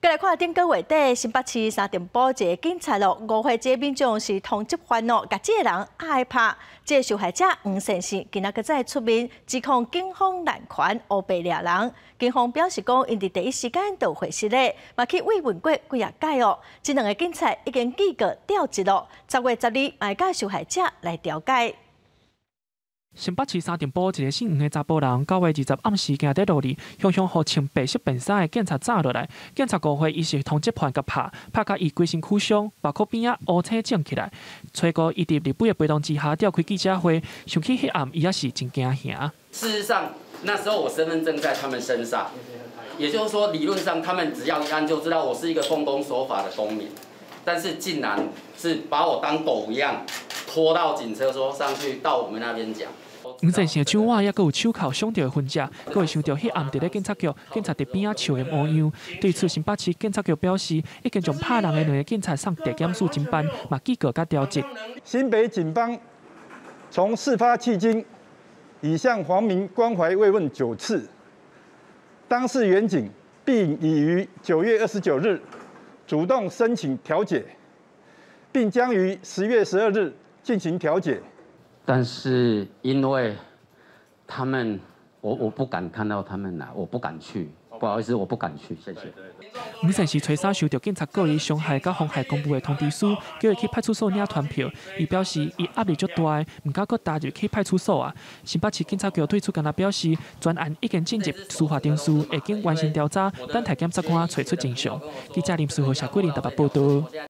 過來看頂個月底，新北市三重埔一个警察咯，誤會這个民眾是通緝犯哦，共這个人壓拍。這个受害者黃先生今仔閣再出面指控警方濫權烏白掠人。警方表示講，𪜶佇第一時間就回實咧，嘛去慰問過幾仔擺哦。這兩个警察已經記過調職咯，10月12會佮受害者來調解。新北市三重埔一个姓黃的查埔人，9月20暗時行佇路裡，雄雄予穿白色便衫的警察紮落來。警察誤會伊是通緝犯共拍，拍甲伊規身軀傷，目眶邊仔烏青腫起來。初五伊佇立委的陪同之下召開記者會，想起彼暗伊也是真驚嚇。事實上，那時候我身份證在他們身上，也就是說，理論上他們只要一按就知道我是一個奉公守法的公民，但是竟然是把我當狗一樣拖到警車，說上去到我們那邊講。黃先生手腕猶閣有手銬傷著的痕跡，閣會想著彼暗佇咧警察局，警察佇邊仔笑的模樣。對此，新北市警察局表示，已經將拍人的兩个警察送地檢署偵辦，嘛記過佮調職。新北警方從事發迄今，已向黃明關懷慰問九次，當事員警並已於9月29日主動申請調解，並將於10月12日進行調解。但是因為他們，我不敢看到他們啦，我不敢去，不好意思，我不敢去，謝謝。黃先生初三收著警察告伊傷害佮妨害公務的通知書，叫伊去派出所領傳票。伊表示伊壓力足大，毋敢閣踏入去派出所啊。新北市警察局對此敢若表示，全案已經進入司法程序，會經完成調查，等待檢察官揣出真相。記者林思豪、謝桂林台北報導。